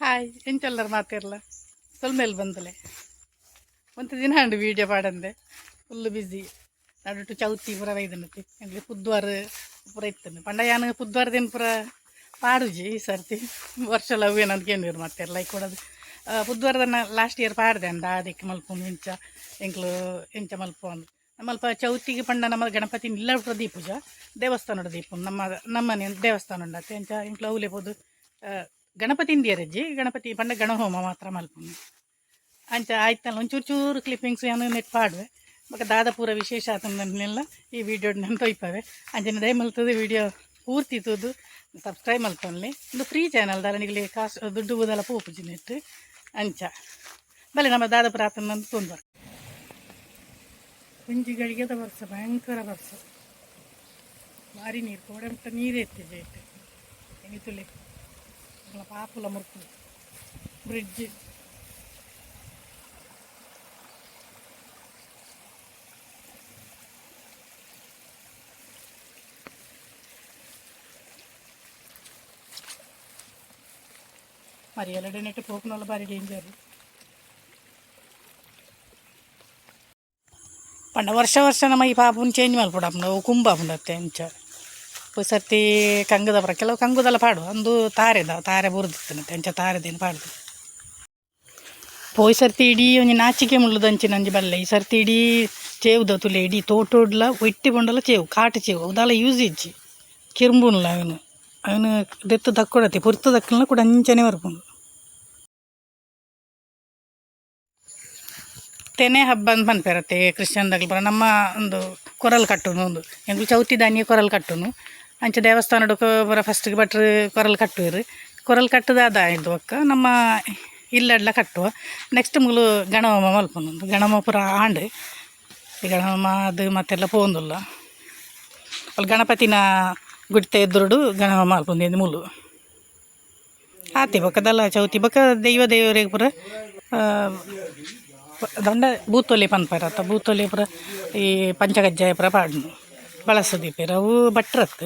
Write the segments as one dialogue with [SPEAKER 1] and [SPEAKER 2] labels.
[SPEAKER 1] Hi ಎಂಚೆಲ್ಲರ ಮಾತಿರ್ಲ ಸೊಲ್ಮೇಲೆ ಬಂದಲೆ. ಒಂತೆ ದಿನ ಅಂಡು video ಪಾಡಂದೆ, full busy. ನಡುಟು ಚೌತಿ ಪೂರ ಬೈದನತಿ. ಎಂಕ್ಲೆ ಪುದ್ವಾರ ಪೂರ ಇತ್ತನು ಪಂಡ ಯಾನ್ ಪುದ್ವಾರ ದಿನ ಪೂರ ಪಾಡುಜಿ. ಈ ಸರ್ತಿ ವರ್ಷ ಲವ್ ಏನಂತ ಕೇಂದ್ರ ಮಾತೆರ್ ಲೈಕ್ ಕೊಡೋದು. ಪುದ್ವಾರದನ್ನ ಲಾಸ್ಟ್ ಇಯರ್ ಪಾಡ್ದೆ ಅಂದ ಅದಕ್ಕೆ ಮಲ್ಪುನು ಇಂಚ ಎಂಕ್ಲು ಎಂಚ ಮಲ್ಪು ಅಂದ್. ನಮ್ಮಲ್ಪ ಚೌತಿಗೆ ಪಂಡ ನಮ್ಮ ಗಣಪತಿ ಇಲ್ಲ ದೀಪುಜ, ದೇವಸ್ಥಾನದ ದೀಪು. ನಮ್ಮ ನಮ್ಮನೆ ದೇವಸ್ಥಾನ ಉಂಡತ್ತೆ. ಎಂಚ ಎಂಕ್ಲು ಅವ್ಲೆ ಪೋದು ಗಣಪತಿ ಇಂದಿಯರಜ್ಜಿ ಗಣಪತಿ ಪಂಡ ಗಣಹೋಮ ಮಾತ್ರ ಮಲ್ಪುನು. ಅಂಚ ಆಯ್ತಲ್ಲ, ಒಂಚೂರು ಚೂರು ಕ್ಲಿಪ್ಪಿಂಗ್ಸ್ ಏನು ನೆಟ್ ಪಾಡುವೆ. ಬೊಕ ದಾದ ಪೂರ ವಿಶೇಷ ಆತಂದನ್ನೆಲ್ಲ ಈ ವಿಡಿಯೋ ನಾನು ತೊಯ್ಪವೆ. ಅಂಚನೆ ದಯಮಲ್ತದೆ ವಿಡಿಯೋ ಪೂರ್ತಿ ತೂದು ಸಬ್ಸ್ಕ್ರೈಬ್ ಮಲ್ತೊನ್ಲೆ. ಒಂದು ಫ್ರೀ ಚಾನಲ್ ದಾಲ, ನಿಗಲಿ ಕಾಸು ದುಡ್ಡು ಬೂದಲ ಪೋಪುಜಿ ನೆಟ್. ಅಂಚ ಬಲೆ, ನಮ್ಮ ದಾದಪುರ ಆತಂದಂದು ತೊಂದರೆ. ಒಂಜಿ ಗಳಿಗೆದ ಬರ್ಸ, ಭಯಂಕರ ಬರ್ಸ, ಭಾರಿ ನೀರು, ಕೋಡೆ ಮುಟ್ಟ ನೀರು ಎತ್ತಿದೆ. ಇಟ್ಟು ಎನಿತುಲೆ ಪಾಪುಲ ಮುರ್ಕು ಬ್ರಿಡ್ಜ್. ಮರಿಯಲಡೆ ನೆಟ್ಟು ಪೋಪುನಲ್ಲ, ಭಾರಿ ಡೇಂಜರ್. ಪಂಡ ವರ್ಷ ವರ್ಷ ನಮ್ಮ ಈ ಪಾಪುನ್ ಚೇಂಜ್ ಮಲ್ಪೊಡಾಪುಂಡು, ಅವು ಕುಂಬ ಆಪುಂಡತ್ತೆ. ಅಂಚ ಪೋಯಿ ಸರ್ತಿ ಕಂಗದ ಪರ ಕೆಲವು ಕಂಗುದಲ್ಲ ಪಾಡು ಅಂದು ತಾರೆದ ತಾರೆ ಬೂರ್ದಿತ್ತನತ್ತೆ. ಅಂಚ ತಾರೆದೇನು ಪಾಡ್ದು. ಪೋಯಿ ಸರ್ತಿ ಇಡೀ ಒಂಜಿ ನಾಚಿಕೆ ಮುಳ್ಳುದಂಚಿನ ಒಂಜಿ ಬಲ್ಲೆ. ಈ ಸರ್ತಿ ಇಡೀ ಚೇವುದ ತುಲೆ, ಇಡೀ ತೋಟೋಡ್ಲ ಒಟ್ಟಿ ಬೊಂಡಲ ಚೇವು, ಕಾಟು ಚೇವು. ಉದಾಲ ಯೂಸ್ ಇಜ್ಜಿ, ಕಿರ್ಂಬುನ್ಲ. ಅವನು ಅವನು ದೆತ್ತು ದಕ್ಕೊಡತಿ ಪೊರ್ತು ದಕ್ಕಲ್ನ ಕೂಡ ಅಂಚನೆ ಬರ್ಪುಂಡು. ತೆನೆ ಹಬ್ಬ ಅಂತ ಪನ್ಪೆರತ್ತೆ ಕ್ರಿಶ್ಚಿಯನ್ದಗ್ಲು ಪೂರ. ನಮ್ಮ ಒಂದು ಕೊರಲ್ ಕಟ್ಟುನು ಒಂದು. ಎಂಕುಲು ಚೌತಿ ದಾನಿಯೇ ಕೊರಲ್ ಕಟ್ಟುನು. ಅಂಚ ದೇವಸ್ಥಾನಡ್ ಪೂರ ಫಸ್ಟ್ಗೆ ಭಟ್ರು ಕೊರಲ್ ಕಟ್ಟುವೆರು. ಕೊರಲ್ ಕಟ್ಟುದಾದ ಆಯ್ದು ಬೊಕ್ಕ ನಮ್ಮ ಇಲ್ಲಡ್ಲ ಕಟ್ಟುವ. ನೆಕ್ಸ್ಟ್ ಮುಲು ಗಣಹೋಮ ಮಲ್ಪುನು. ಗಣಹೋಮ ಪೂರ ಆಂಡ್. ಈ ಗಣಹೋಮ ಅದು ಮತ್ತೆಲ್ಲ ಪೋವೊಂದುಲ್ಲ. ಅಲ್ಲಿ ಗಣಪತಿನ ಗುಡಿತ ಎದುರುಡು ಗಣಹೋಮ ಮಲ್ಪುಂದು ಮುಲು ಆತೆ. ಬೊಕ್ಕ ಚೌತಿ ಬೊಕ್ಕ ದೈವ ದೇವರಿಗೆ ಪೂರ ದಂಡ ಬೂತೊಲಿ ಪನ್ಪೆರತ್ತ, ಬೂತೊಲಿ ಪೂರ ಈ ಪಂಚಕಜ್ಜಾಯ ಪೂರ ಪಾಡುನು, ಬಳಸ ದೀಪೆರ್. ಅವು ಭಟ್ರತ್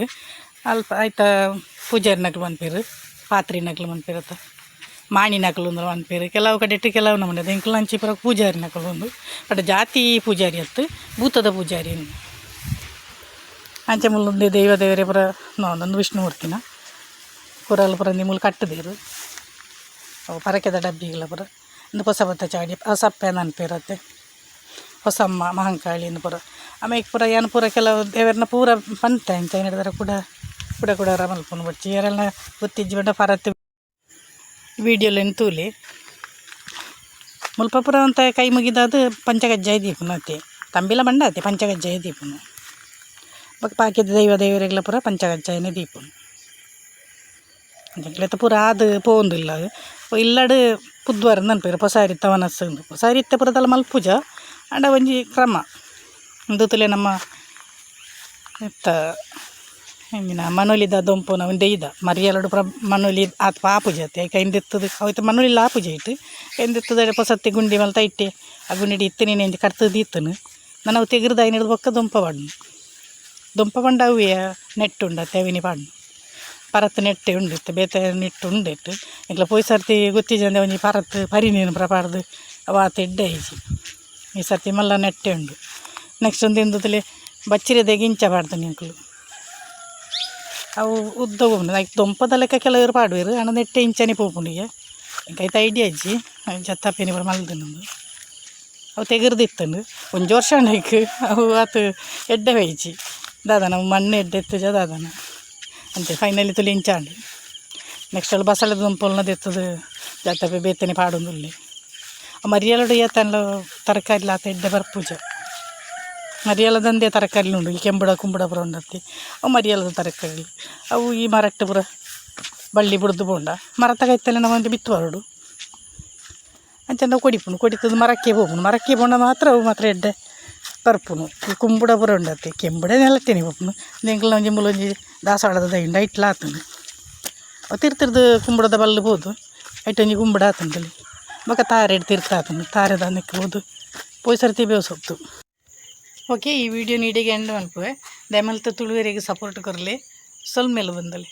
[SPEAKER 1] ಅಲ್ಪ ಐತ ಪೂಜಾರಿನಕ್ಲು ಪನ್ಪೆರ್, ಪಾತ್ರಿನಕ್ಲು ಪನ್ಪೆರತ್ತ, ಮಾಣಿನಕ್ಲು ಅಂದ್ ಪನ್ಪೆರ್. ಕೆಲವು ಕಡೆಟ್ ಕೆಲವು ನಮೂನೆ. ಎಂಕಲ್ನ ಅಂಚಿ ಪೂರ ಪೂಜಾರಿನಕುಲು ಉಂದು. ಬಟ್ ಜಾತಿ ಪೂಜಾರಿ ಅತ್ತ್, ಭೂತದ ಪೂಜಾರಿ. ಅಂಚ ಮುಲ್ಲುಂದು ದೈವ ದೇವರೇ ಪೂರ ಒಂದು ವಿಷ್ಣುಮೂರ್ತಿನ ಕುರಲ್ ಪೂರ ಮೂಲು ಕಟ್ಟುದೆರ್. ಅವು ಪರಕೆದ ಡಬ್ಬಿಗಳ ಪೂರ. ಇಂದು ಪೊಸ ಬತ್ತ ಚಾಡಿ ಹೊಸಪ್ಪೆ ಪನ್ಪೆರತ್ತೆ, ಹೊಸಮ್ಮ ಮಹಂಕಾಳಿ ಇಂದು ಪೂರ. ಆಮೇಲೆ ಪೂರ ಯಾನ್ ಪೂರ ಕೆಲವು ದೇವೆರ್ನ ಪೂರ ಪಂತೆ. ಅಂಚ ಹಿಡಿದರೆ ಕೂಡ ಕೂಡ ಕೂಡ ಮಲ್ಪುನು ಬೊಡ್ಚಿ. ಏರೆಲ್ನ ಗೊತ್ತಿಜ್ಜಿ ಪಂಡ ಪರತ್ ವೀಡಿಯೋಲೆನ್ ತೂಲೆ. ಮುಲ್ಪ ಪೂರ ಒಂತೆ ಕೈ ಮುಗಿದಾದ್ ಪಂಚಕಜ್ಜಾಯ ದೀಪುನು ಅತ್ತೆ. ತಂಬಿಲ ಬಂಡ ಅತ್ತೆ, ಪಂಚಕಜ್ಜಾಯ ದೀಪುನು. ಬೊಕ ಬಾಕಿದ ದೈವ ದೇವರೆಗ್ಲ ಪೂರ ಪಂಚಕಜ್ಜಾಯನೇ ದೀಪುನು. ಎಂಕ್ಲೆತ ಪೂರ ಆದ್ ಪೋವೊಂದುಲ್ಲ. ಇಲ್ಲಡ್ ಪುದ್ವಾರ್ ಪನ್ಪೆರ್, ಪೊಸ ಅರಿತ ವನಸ್. ಪೊಸ ಅರಿತ ಪೂರ ದಾಲ ಮಲ್ಪುಜ, ಆಂಡ ಒಂಜಿ ಕ್ರಮ ಉಂದು ನಮ್ಮ ಇತ್ತ ಎಂಚಿನ ಮನೊಲಿದ ದೊಂಪುನ ಉಂದೆ ಇದ ಮರಿಯಲಡು ಪೂರ ಮನೊಲಿ ಆತ್ ಆಪುಜಿ ಅತ್ತೆ. ಐಕ್ ಐನ್ ದೆತ್ತುದು ಅವು ಮನೊಲಿಲ ಆಪುಜಿ ಐಟ್. ಐನ್ ದೆತ್ತುದು ಪೊಸತ್ತಿ ಗುಂಡಿ ಮಲ್ತ ಇಟ್ಟೆ. ಆ ಗುಂಡಿಡ್ ಇತ್ತಿನ ಒಂಜಿ ಕಡ್ತ್ ದೀತುನು. ನನ ಅವು ತೆಗ್ರ್ದ್ ಐನೆಡ್ದ್ ಬೊಕ್ಕ ದೊಂಪ ಪಾಡುನು. ದೊಂಪ ಪಂಡ ಅವ್ವೇ ನೆಟ್ಟು ಉಂಡತ್ತೆ, ಅವೆನಿ ಪಾಡುನು. ಪರತ್ ನೆಟ್ಟೆ ಉಂಡು ಇತ್ತೆ, ಬೇತೆ ನೆಟ್ಟು ಉಂಡು ಇಟ್ಟು. ಎಂಕ್ಲ ಪೋಯಿ ಸರ್ತಿ ಗೊತ್ತಿಜ್ಜಂದೆ ಒಂಜಿ ಪರತ್ ಪರಿನೀರು ಪೂರ ಪಾಡ್ದು ಅವು ಆತ್ ಎಡ್ಡೆ ಆಯಿಜಿ. ಈ ಸರ್ತಿ ಮಲ್ಲ ನೆಟ್ಟೆ ಉಂಡು. ನೆಕ್ಸ್ಟ್ ಒಂದು ಎಂತುಲೆ ಬಚ್ಚಿರೆದೆಗ್ ಇಂಚ ಪಾಡ್ದನಿ ಎಂಕುಲು. ಅವು ಉದ್ದ ಪೋಪುಂಡು. ಐಕ್ ದೊಂಪದ ಲೆಕ್ಕ ಕೆಲವರು ಪಾಡುವೆರ್, ಆಂಡ ನೆಟ್ಟೆ ಇಂಚನೆ ಪೋಪುಂಡು. ಈಗ ಎಂಕ್ ಐತ ಐಡಿಯಾ ಇಜ್ಜಿ, ಜತ್ತಪ್ಪೆನಿ ಪೂರ ಮಲ್ದಿನಂದು. ಅವು ತೆಗರ್ದಿತ್ತುಂಡು ಒಂಜಿ ವರ್ಷ ಆಂಡ್ ಐಕ್. ಅವು ಆತ್ ಎಡ್ಡೆ ಬೈಜಿ ದಾದನ, ಮಣ್ಣು ಎಡ್ಡೆ ಇತ್ತುಜ ದಾದನ. ಅಂಚೆ ಫೈನಲಿ ತುಲಿ ಇಂಚ ಆಂಡ್. ನೆಕ್ಸ್ಟ್ ಅಲ್ಲಿ ಬಸಳೆ ದೊಂಪೊಲ್ನ ದೆತ್ತುದು ಜತ್ತಪ್ಪೆ ಬೇತೆನೆ ಪಾಡೊಂದುಲ್ಲೆ. ಮರಿಯಲಡು ಏತನ್ಲ ತರಕಾರಿ ಆತ ಎಡ್ಡೆ ಬರ್ಪುಜ. ಮರಿಯಲದಂದೇ ತರಕಾರಿ ಉಂಡು. ಈ ಕೆಂಬುಡ ಕುಂಬುಡ ಪೂರ ಉಂಡತ್ತಿ, ಅವು ಮರಿಯಲದ ತರಕಾರಿ. ಅವು ಈ ಮರಟ್ಟು ಪೂರ ಬಳ್ಳಿ ಬುಡ್ದು ಪೋಂಡ ಮರತ ಕೈತಲೆ ನಾವು ಒಂಜಿ ಬಿತ್ತು ಬರೊಡು. ಅಂಚ ನಾವು ಕೊಡಿಪುನು, ಕೊಡಿತುದು ಮರಕ್ಕೆ ಪೋಪುಂಡು. ಮರಕ್ಕೆ ಪೋಂಡ ಮಾತ್ರ ಅವು ಮಾತ್ರ ಎಡ್ಡೆ ಬರ್ಪುನು. ಈ ಕುಂಬುಡ ಪೂರ ಉಂಡತ್ತೆ, ಕೆಂಬುಡ ನೆಲಟ್ಟೆನೆ ಪೋಪುನು. ಎಂಕಲ್ನ ಒಂಜಿ ಮೂಲೊಂಜಿ ದಾಸವಾಳದ ದೈ ಉಂಡು, ಐಟ್ಲ ಆತುಂಡು. ಅವು ತಿರ್ತಿರ್ದು ಕುಂಬುಡದ ಬಲ್ಲು ಪೋದು ಐಟ್ ಒಂಜಿ ಕುಂಬುಡ ಆತುಂಡಲ್ಲಿ. ಬೊಕ ತಾರೆಡ್ ತಿರ್ತು ಆತುಂಡು, ತಾರೆದ ನೆಕ್ ಪೋದು ಪೋಯಿ ಸರ್ತಿ ಬೇವು. ಓಕೆ, ಈ ವಿಡಿಯೋ ಇಡೆಗೆ ಎಂಡ್ ಮಲ್ಪುವೆ. ದಯಮಲ್ತ್ ತುಳುವೆರೆಗ್ ಸಪೋರ್ಟ್ ಕೊರ್ಲೆ. ಸೊಲ್ಮೆಲು ಬಂದಲೆ.